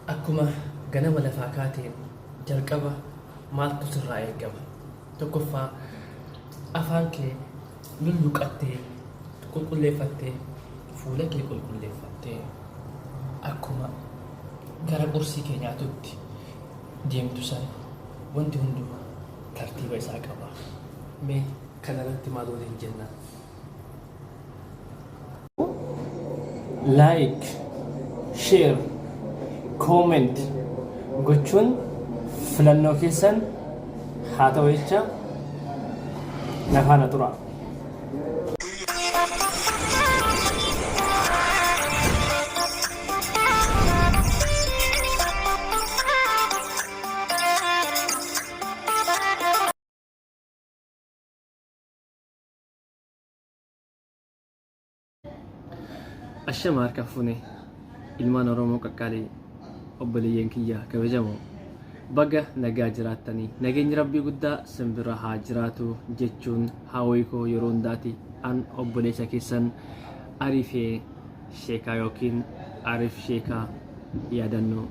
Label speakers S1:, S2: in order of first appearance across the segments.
S1: Akkuma ganama lafaa kaateen jalqaba maaltu sirraa eegama? Tokkoffaa afaan kee lulluqattee qulqulleeffattee fuula kee qulqulleeffattee akkuma gara qursii kee nyaatutti deemtu san wanti hunduu tartiiba isaa qaba. Mee kanarratti maal waliin jenna? Like, share, comment gochuun filannoo keessan haa ta'u jecha na faana tura. Ashama harka fuune ilmaan Oromoo qaqqaalii obboleeyyan kiyya kabajamoo baga nagaa jiraattanii nageenyi rabbii guddaa simbira haa jiraatu jechuun hawwii koo yeroo hundaati an obboleessa keessan Arifee Sheekaa yookiin Arif Sheekaa yaadannoo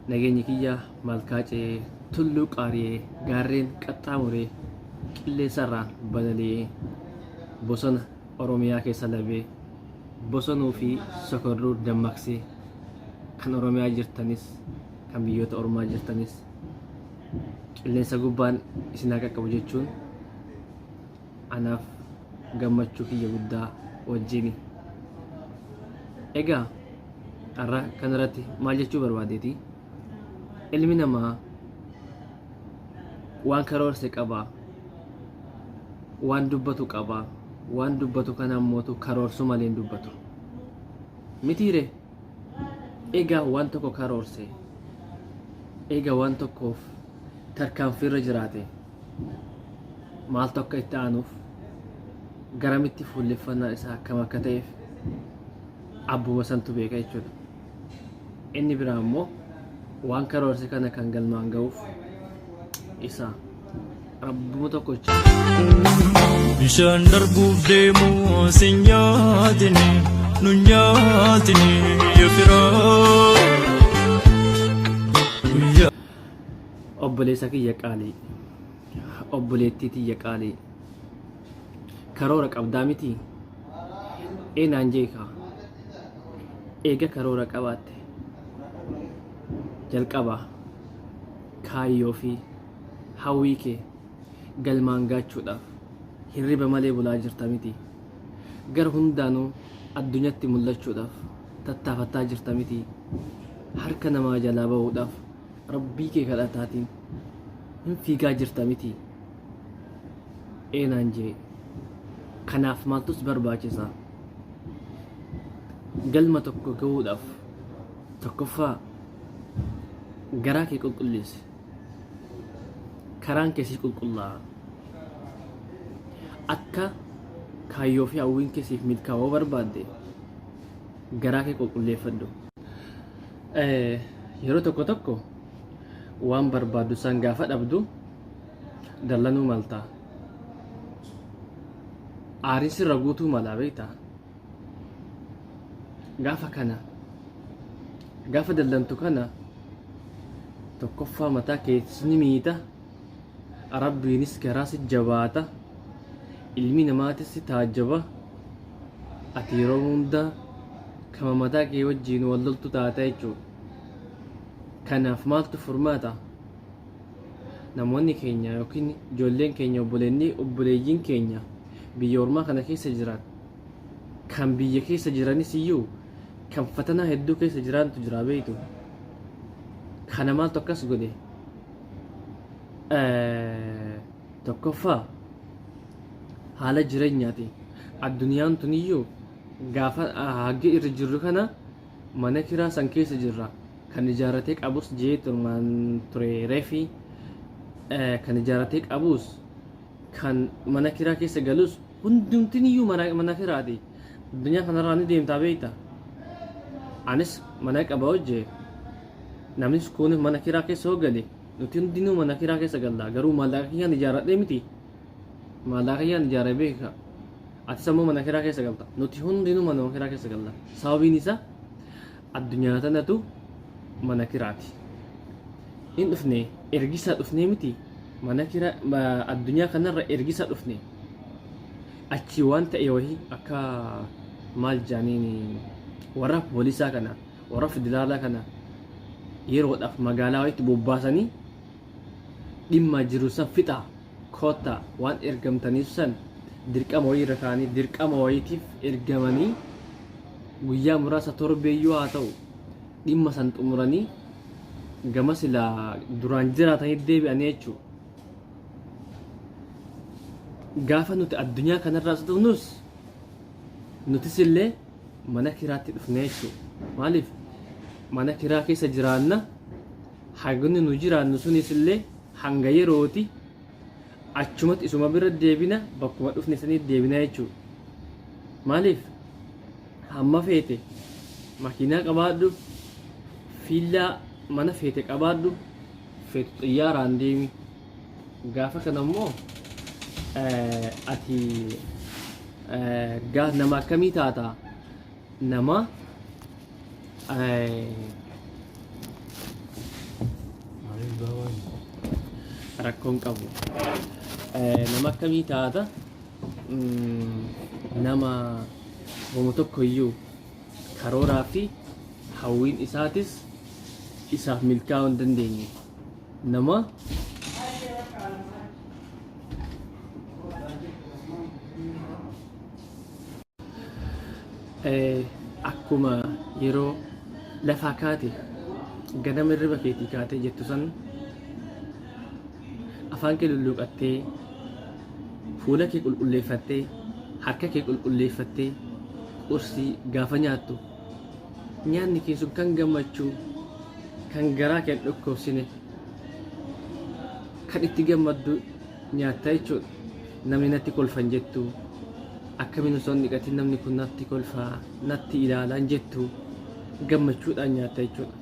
S1: nageenyi kiyya malkaa ce'ee tulluu qaariyee gaarreen qaxxaamuree qilleensarraan balali'ee bosona Oromiyaa keessa labee bosonuu fi sokorruu dammaqsee kan Oromiyaa jirtanis kan biyyoota ormaa jirtanis qilleensa gubbaan isin haa qaqqabu jechuun anaaf gammachuu kiyya guddaa wajjini. Egaa har'a kanarratti maal jechuu barbaadeeti? Ilmi namaa waan karoorse qaba, waan dubbatu qaba, waan dubbatu kana ammootu karoorsuu malee hin dubbatu. Mitiire egaa waan tokko karoorse, egaa waan tokkoof tarkaanfiirra jiraate maaltu akka itti aanuuf garamitti fuulleffannaan isaa akkam akka ta'eef abbuma santu beeka jechuudha. Inni biraa immoo waan karoorse kana kan galmaan ga'uuf isa rabbuma tokkocha.
S2: Bishaan darbuuf deemu sin nyaatini nu nyaatini ya firaa. Guyyaa.
S1: Obboleessa kiyya qaalii, obboleettii tiyya qaalii, karoora qabdaa mitii? Ee naan jee kaa. Eega karoora qabaatte jalqaba kaayyoo fi hawwii kee galmaan gaachuudhaaf hirriba malee bulaa jirta miti. Gara hundaanuu addunyatti mul'achuudhaaf tattaafattaa jirta miti. Harka namaa jalaa bahuudhaaf Rabbii kee kadhataatiin hin fiigaa jirta miti. Ee naan jee. Kanaaf maaltu si barbaachisa? Galma tokko gahuudhaaf tokkoffaa garaa kee qulqulleessi. Karaan kee si qulqullaa'a. Akka kaayyoo fi hawwiin kee siif milkaa'uu barbaadde garaa kee qulqulleeffadhu. Yeroo tokko tokko waan barbaaddu san gaafa dhabdu dallanuu malta. Aariin sirra guutuu mala beektaa. Gaafa kana gaafa dallantu kana tokkoffaa mataa keetis ni miita. Rabbiinis garaa si jabaata. Ilmi namaatis si taajjaba. Ati yeroo hunda kama mataa kee wajjiin wal loltu taata jechuudha. Kanaaf maaltu furmaata? Namoonni keenya yookiin ijoolleen keenya obboleenni obboleeyyiin keenya biyya ormaa kana keessa jiran kan biyya keessa jiranis iyyuu kan fatanaa hedduu keessa jiraantu jira beektu. Kana maaltu akkas godhe? Tokkoffaa haala jireenyaati. Addunyaan tuniyyuu gaafa haggi irra jirru kana mana kiraa san keessa jirra. Kan ijaarratee qabus jee turmaan ture reefi kan ijaarratee qabus kan mana kiraa keessa galus hundumtiniyyuu mana kiraati. Addunyaa kanarraa ni deemtaa beekta. Anis mana qaba hojjee namnis kunis mana kiraa keessa hoo gale nuti hundinuu mana kiraa keessa galla garuu maallaqa kiyyaan ijaarradhee miti. Maallaqa kiyyaan ijaaree beeka. Atis ammoo mana kiraa keessa galta. Nuti hundinuu mana kiraa keessa galla. Sababiin isaa Addunyaa tanatu mana kiraati. In dhufne ergisaa dhufnee miti mana kira addunyaa kanarra ergisaa dhufne achii waan ta'e wahii akka maal jaaniin warra poolisaa kana warra federaalaa kana yeroodhaaf magaalaa wayiitti bobbaasanii dhimma jiru san fixaa koottaa waan ergamtaniif san dirqama wayii irra kaa'anii dirqama wayiitiif ergamanii guyyaa muraasa torbeeyyuu haa ta'u dhimma san xumuranii gama silaa duraan jiraatanii deebi'anii jechuudha. Gaafa nuti addunyaa kanarraas dhufnus nutis illee mana kiraatti dhufne jechuudha. Maaliif mana kiraa keessa jiraanna hagni nu jiraannu sunis illee hanga yerooti achumatti isuma bira deebina bakkuma dhufne sanii deebina jechuudha. Maaliif hamma feete makiinaa qabaadhu fiillaa mana feete qabaadhu feetu xiyyaaraan deemi gaafa kana immoo ati nama akkamii taata nama rakkoon qabu nama akkamii taata nama homo tokko iyyuu karooraa fi hawwiin isaatis isaaf milkaa'uu hin dandeenye nama Akkuma yeroo lafaa kaate ganama hirriba keetii kaatee jettu san afaan kee lulluuqattee fuula kee qulqulleeffattee harka kee qulqulleeffattee qursii gaafa nyaattu nyaanni kee sun kan gammachuu kan garaa kee hin dhukkubsine kan itti gammaddu nyaatta jechuudha. Namni natti kolfa hin jettu. Akkamiin osoo hin dhiqatin namni kun natti kolfa, natti ilaala hin jettu. Gammachuudhaan nyaatta jechuudha.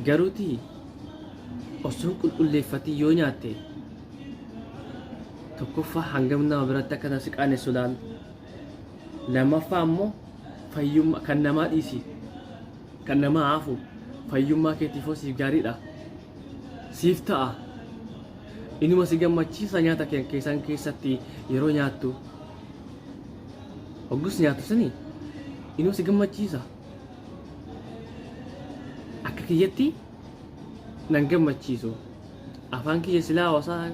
S1: Garuuti osoo hin qulqulleeffatin yoo nyaatte tokkoffaa hangam nama biratti akka si qaanessu laal. Lammaffaa immoo fayyummaa kan namaa dhiisi. Kan namaa hafu fayyummaa keetiifoo siif gaariidha. Siif ta'a. Inuma si gammachiisa nyaata kee keessan keessatti yeroo nyaattu. Hoggus nyaattu sani inuma si gammachiisa. Akka kiyyatti nan gammachiisu. Afaan kiyya silaa wasaa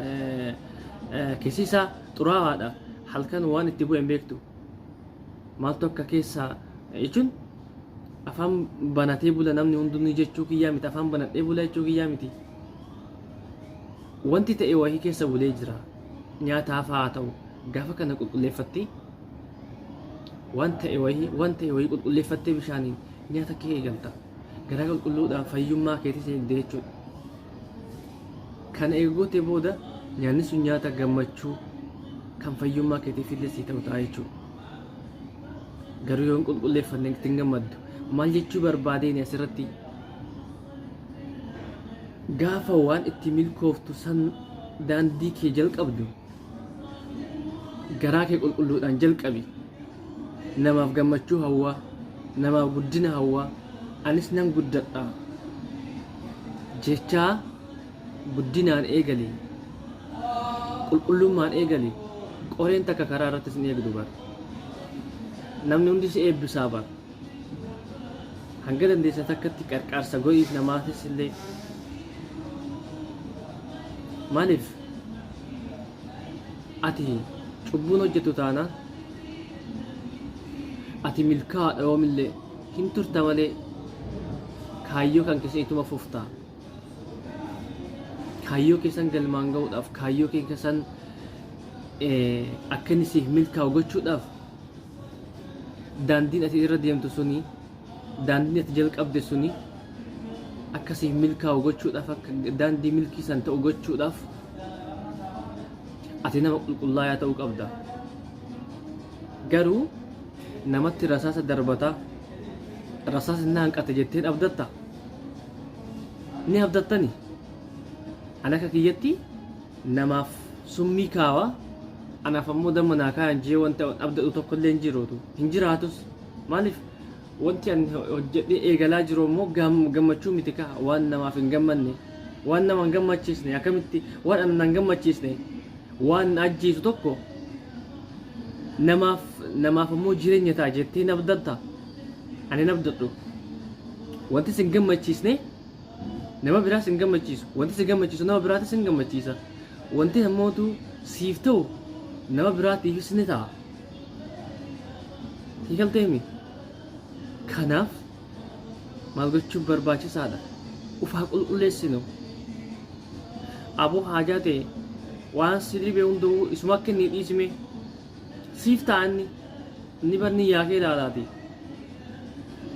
S1: keessi isaa xuraawaadha. Halkan waan itti bu'e hin beektu. Maaltu akka keessaa jechuun afaan banatee bula namni hundinuu jechuu kiyyaa miti afaan banadhee bula jechuu kiyyaa miti. Wanti ta'e wahii keessa bulee jira. Nyaataaf haa ta'u gaafa kana qulqulleeffattee waan ta'e wahii waan ta'e wahii qulqulleeffattee bishaaniin nyaata kee eegalta. Garaa qulqulluudhaan fayyummaa keetis eegde jechuudha. Kana eega gootee booda nyaanni sun nyaata gammachuu kan fayyummaa keetiif illee sii ta'u ta'a jechuudha. Garuu yoo hin qulqulleeffanne itti hin gammaddu. Maal jechuu barbaadeen asirratti gaafa waan itti milkooftu san daandii kee jalqabdu garaa kee qulqulluudhaan jalqabi. Namaaf gammachuu hawwaa, namaaf guddina hawwaa, anis nan guddadha jechaa guddinaan eegali. Qulqullummaan eegali. Qoreen takka karaa irratti sin eegdu bar. Namni hundi si eebbisaa bar. Hanga dandeessa takkatti qarqaarsa godhiif namaatis illee. Maaliif ati cubbuun hojjettu taanaan ati milkaa'aadha yoomillee hin turta malee kaayyoo kan keessa ituma fufta. Kaayyoo keessan galmaan ga'uudhaaf kaayyoo keessan akka inni siif milkaa'u gochuudhaaf daandiin ati irra deemtu suni daandiin ati jalqabde suni akka siif milkaa'u gochuudhaaf akka daandii milkii san ta'u gochuudhaaf ati nama qulqullaayaa ta'uu qabda. Garuu namatti rasaasa darbataa rasaasa inni hanqate jetteen abdatta ni abdattani an akka kiyyatti namaaf summii kaawa anaaf ammoo damma naa kaayan jee wanta abdadhu tokko illee hin jiruutu hin jiraatus maaliif Wanti ani hojjedhee eegalaa jiru immoo gammachuu miti kaa waan namaaf hin gammanne waan nama hin gammachiisne akkamitti waan ana hin gammachiisne waan na ajjeesu tokko namaaf namaaf immoo jireenya ta'a jettee na abdatta ani hin abdadhu. Wanti sin gammachiisne nama biraas hin gammachiisu. Wanti si gammachiisu nama biraatis hin gammachiisa. Wanti ammootu siif ta'u nama biraatiifis ni ta'a. Sii galteemi? Kanaaf maal gochuun barbaachisaadha? Uf haa qulqulleessinu. Aboo haajaa ta'e waan si dhibe hunduu isuma akka inni dhiisime siif ta'a inni. Inni bar niyyaa kee ilaalaati.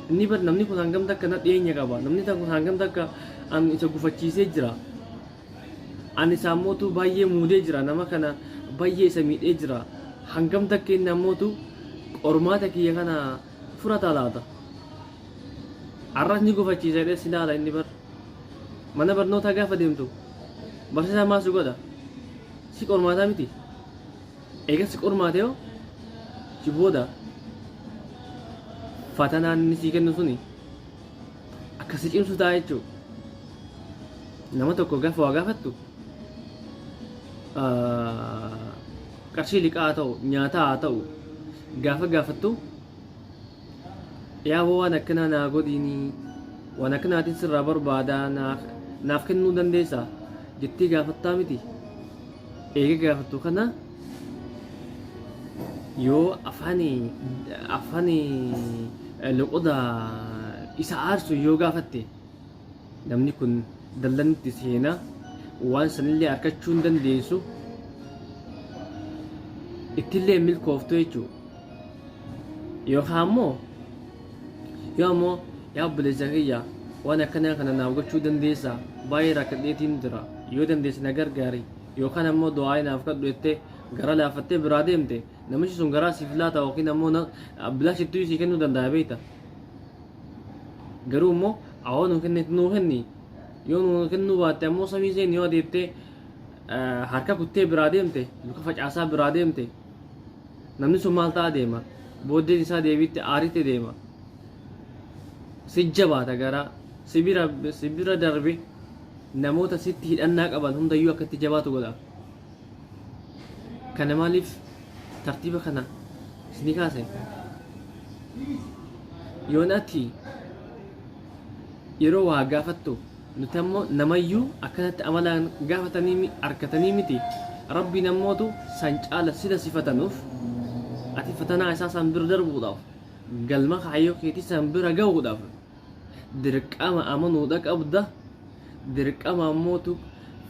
S1: Inni bar namni kun hangam takka na dhiyeenya qaba. Namni kun hangam takka an isa gufachiisee jira. Ani isa ammootu baay'ee muudee jira. Nama kana baay'ee isa miidhee jira. Hangam takka inni ammootu qormaata kiyya kana furata laata? Har'as ni gufachiisa jedhee si laala inni bar. Mana barnootaa gaafa deemtu barsiisaan maal si godha? Si qormaataa miti. Eega si qormaate hoo si booda fatanaan inni sii kennu suni akka si cimsu ta'a jechuudha. Nama tokko gaafa waa gaafattu qarshii liqaa haa ta'u nyaataa haa ta'u gaafa gaafattu yaa waan akkanaa naa godhiinii waan akkanaatiin sirraa barbaadaa naaf kennuu dandeessaa jettee gaafattaa miti. Eega gaafattu kana yoo afaan afaan loqoda isa aarsu yoo gaafatte namni kun dallanitti seena waan sanillee arkachuu hin dandeessu ittillee hin milkooftu jechuudha. Yookaan immoo yoo ammoo yaa obboleessa kiyya waan akkanaa kana naaf gochuu dandeessaa baay'ee rakkadheetiin jira yoo dandeesse na gargaari yookaan ammoo du'aa'ii naaf kadhu jettee gara laafattee biraa deemte namichi sun garaa siif laata yookiin ammoo bilaashittuu sii kennuu danda'a beekta. Garuu immoo awoo nuu kenne nuu kenni yoo nuu kennuu baatte ammoo samii seeni yoo adeemtee harka kuttee biraa deemte luka facaasaa biraa deemte namni sun maal ta'a deema booddeen isaa deebiitti aaritti deema si jabaata garaa si bira si bira darbe namoota sitti hidhannaa qaban hundayyuu akka itti jabaatu godha. Kana maaliif tartiiba kana isinii kaase? Yoon ati yeroo waa gaafattu nuti ammoo namayyuu akkanatti amalaan gaafatanii arkatanii miti rabbiin ammootu san caala sila si fatanuuf ati fatanaa isaa san bira darbuudhaaf galma kaayyoo keetii san bira gahuudhaaf dirqama amanuudha qabda dirqama ammootu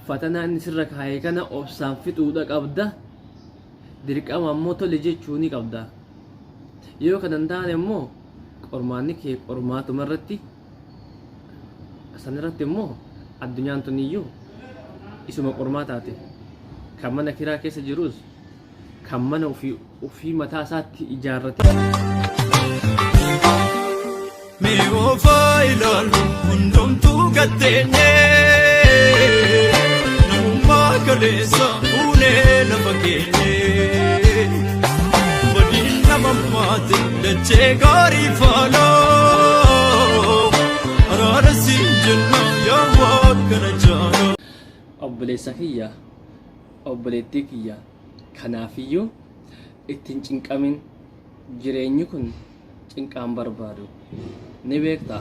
S1: fatanaa inni sirra kaaye kana obsaan fixuudha qabda dirqama ammoo tole jechuu ni qabda yoo kana hin taane immoo qormaanni kee qormaatuma irratti san irratti immoo addunyaan tun iyyuu isuma qormaataati kan mana kiraa keessa jirus kan mana ofii ofii mataa isaatti ijaarrate.
S2: Mee oofaa ilaalu hundumtuu gatteenye namummaa kaleessa fuunee lafa keenye badiin nama maate dachee gaarii faaloo araara siin jenna yaa waakkana jaaloo.
S1: Obboleessa kiyya obboleettii kiyya kanaafiyyuu itti hin cinqamin jireenyi kun cinqaan barbaadu ni beekta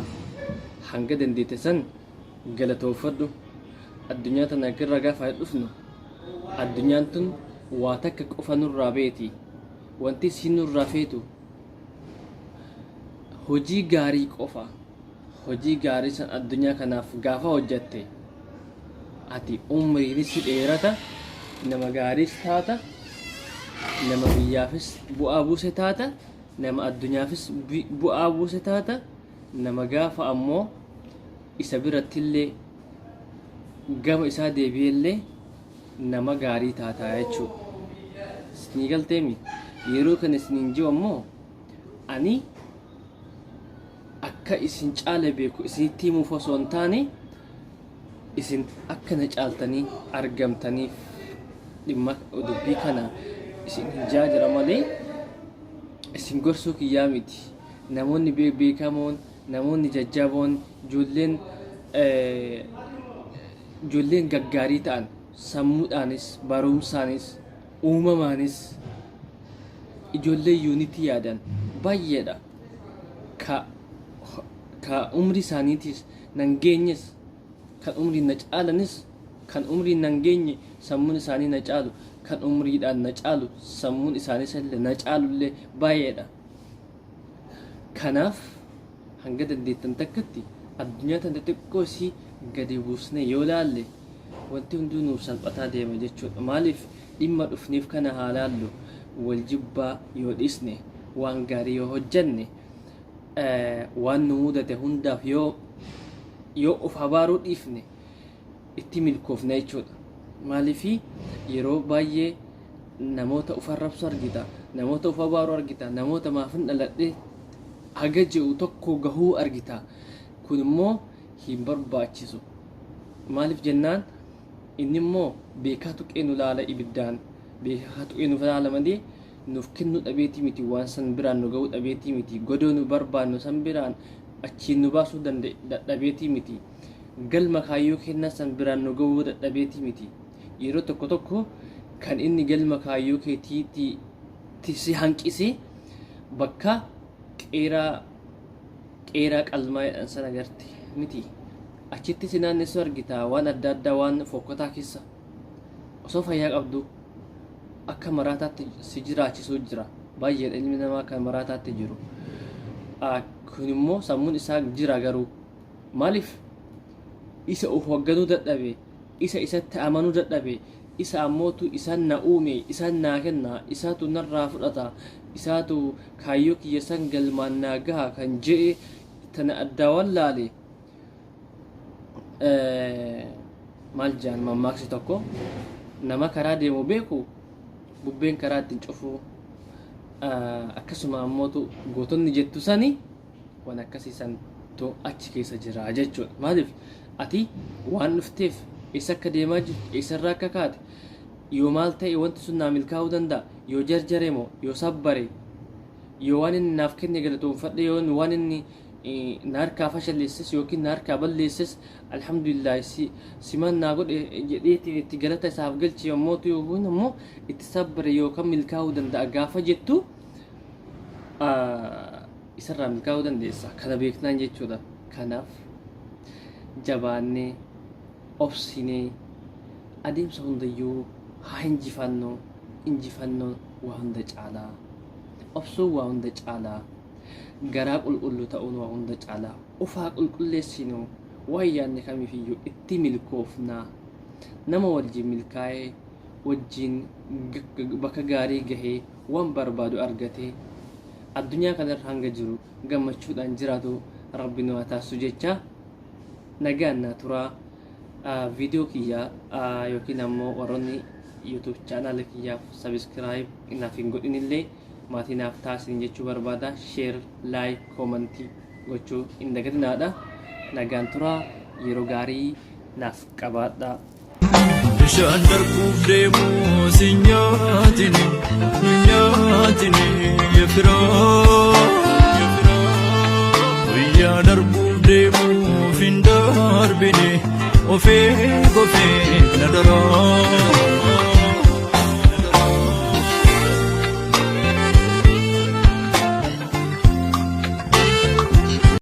S1: hanga dandeette san galatoofadhu addunyaa tana irra gaafa dhufnu addunyaan tun waa takka qofa nurraa beeti wanti isiin nurraa feetu hojii gaarii qofa hojii gaarii san addunyaa kanaaf gaafa hojjatte ati umriinis si dheerata nama gaariis taata nama biyyaafis bu'aa buuse taata nama addunyaafis bu'aa buuse taata nama gaafa ammoo isa birattillee gama isaa deebi'ellee nama gaarii taataa jechuudha. Isinii galteemi yeroo kana isiniin jiru ammoo ani akka isin caala beeku isinitti himuuf osoo hin taane isin akka na caaltanii argamtaniif dhimma dubbii kana isin hin jira malee isin gorsuu kiyyaa miti. Namoonni beekamoon, namoonni jajjaboon, ijoolleen ijoolleen gaggaarii ta'an sammuudhaanis, barumsaanis, uumamaanis ijoollee yuunitii yaadan baay'eedha. Ka ka umrii isaaniitis nan geenyes, kan umriin na caalanis, kan umriin nan geenye sammuun isaanii na caalu, kan umriidhaan na caalu sammuun isaaniis illee na caalullee baay'eedha. Kanaaf hanga dandeettan takkatti addunyaa tana xixiqqoo isii gadi buusnee yoo laalle wanti hunduu nuuf salphataa deema jechuudha. Maaliif dhimma dhufneef kana haa laallu. Wal jibbaa yoo dhiisne, waan gaarii yoo hojjanne, waan nu mudate hundaaf yoo of abaaruu dhiifne itti milkoofna jechuudha. Maaliif yeroo baay'ee namoota of arrabsu argita, namoota of abaaru argita, namoota maafin dhaladhe haga je'u tokko gahuu argita. Kun immoo hin barbaachisu. Maaliif jennaan inni immoo beekaa tuqee nu laala ibiddaan, beekaa tuqee nu laala malee nuuf kennuu dhabeetii miti, waan san biraan nu gahuu dhabeetii miti, godoo nu barbaannu san biraan achiin nu baasuu dadhabeetii miti, galma kaayyoo kennaa san biraan nu gahuu dadhabeetii miti. Yeroo tokko tokko kan inni galma kaayyoo keetiitti si hanqisee bakka qeeraa qeeraa qalmaa jedhan sana garte miti. Achitti si naannessu argita waan adda addaa, waan fokkotaa keessa osoo fayyaa qabdu akka maraataatti si jiraachisuu jira. Baay'eedha ilmi namaa kan maraataatti jiru. Kun immoo sammuun isaa jira, garuu maaliif isa of hoogganuu dadhabe, isa isatti amanuu dadhabe, isa ammootu isaan na uume, isaan naa kenna, isaatu narraa fudhata, isaatu kaayyoo kiyya san galmaan naa gaha kan je'e tana addaa wallaale. Maal jaan mammaaksi tokko, nama karaa deemu beeku bubbeen karaa ittiin cufuu, akkasuma ammootu gootonni jettu sani waan akkasii santu achi keessa jira jechuudha. Maaliif ati waan dhufteef, eessa akka deemaa jirtu, eessarraa akka kaate, yoo maal ta'e wanti sun naa milkaa'uu danda'a, yoo jarjare moo yoo sabbare, yoo waan inni naaf kenne galatoonfadhe, yoo waan inni na harkaa fashalleesses yookiin na harkaa balleesses alhamdulillah si simaan naa godhe jedheetiin itti galata isaaf galche yommuu yookiin immoo itti sabbare yookaan milkaa'uu danda'a gaafa jettu isarraa milkaa'uu dandeessa. Kana beeknaan jechuudha. Kanaaf jabaannee obsinee adeemsa hundayyuu haa injifannu. Injifannoon waa hunda caalaa, obsuun waa hunda caalaa, garaa qulqulluu ta'uun waa hunda caalaa. Ufaa qulqulleessinu, waan yaadne kamiifiyyuu itti milkoofnaa. Nama wajjin milkaa'ee, wajjin bakka gaarii gahee, waan barbaadu argatee, addunyaa kanarra hanga jiru gammachuudhaan jiraatu Rabbi nu haa taasisu jecha nagaan naa turaa. Viidiyoo kiyya yookiin ammoo warroonni YouTube channel kiyyaaf subscribe naaf hin godhinillee maatii naaf taasisin jechuu barbaada. Share, like, comment gochuu hin dagatinaadha. Nagaan turaa, yeroo gaarii naaf qabaadha.
S2: Bishaan darbuuf deemu si nyaatini, nu nyaatini efiroo. Guyyaa darbuuf deemuuf hin darbine, ofee gofee na daraa.